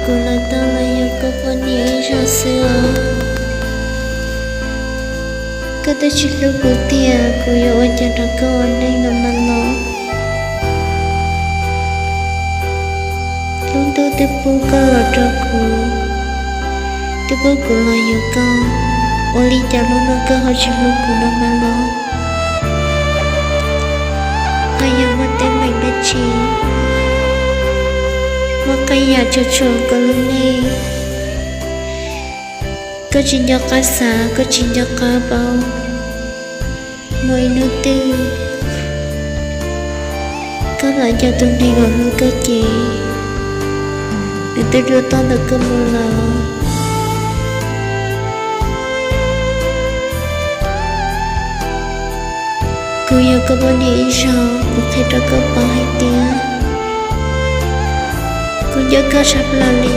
Kuv los tau los yog koj poj niam ib zaug xwb os. Koj twb tsis hlub kuv tiag, kuv yuav ua cas nrog koj ua neej no mas los? Lub ntuj twb pub koj los rau kuv, twb pub kuv los yuav koj, ua li cas hnub no koj ho tsis hlub kuv no mas los? Koj yog muaj teeb meem dab tsi, muaj qee yam tshua tshua koj lub neej, koj tsis nco qab xav, koj tsis nco qab paub. Muaj ib hnub twg koj los nco tus neeg uas hlub koj ces nws twb dua toj ntawm koj mus lawm. Kuv yog koj poj niam ib zaug, kuv qhia rau koj paub hais tias kuv nco koj tshaj plaws li.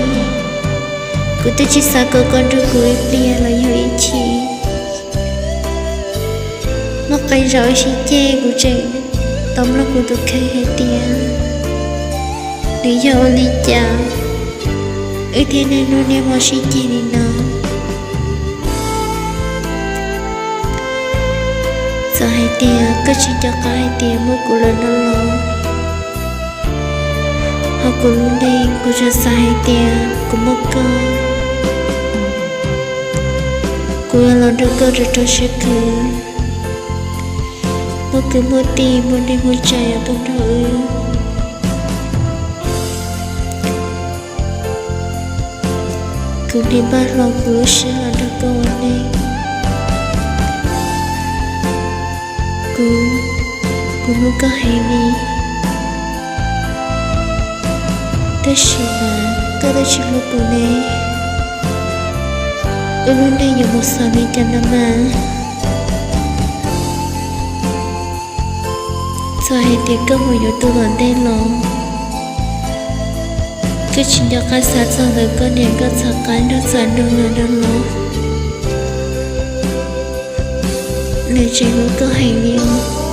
Kuv twb tsis xav kom koj nrog kuv ib pliag los yog ib chim. Muaj qee zaus wb sib ceg, kuv tseem tau mloog kuv tus kheej hais tias nws yog ua li cas wb thiaj niaj hnub niaj hmo sib ceg li no. Txawm hais tias koj tsis nco qab hais tias muaj kuv lawm no los, ho kuv lub neej kuv tsuas xav hais tias kuv muaj koj, kuv yuav los nrog koj rau rau siab khwv, muaj kwv muaj tij, muaj neej muaj tsav tuaj nrog wb. Kuv npaj hlo kuv lub siab los nrog koj ua neej. Kuv, kuv hlub koj heev li. Tab sis mas koj twb tsis hlub kuv ne, wb lub neej yuav mus xaus li cas no mas? Txawm hais tias koj mus yuav tus tom ntej los, koj tsis nco qab xav txog ntawm koj niam koj txhais qab nrog txam nrog lawm no los, nws tseem hlub koj heev li os.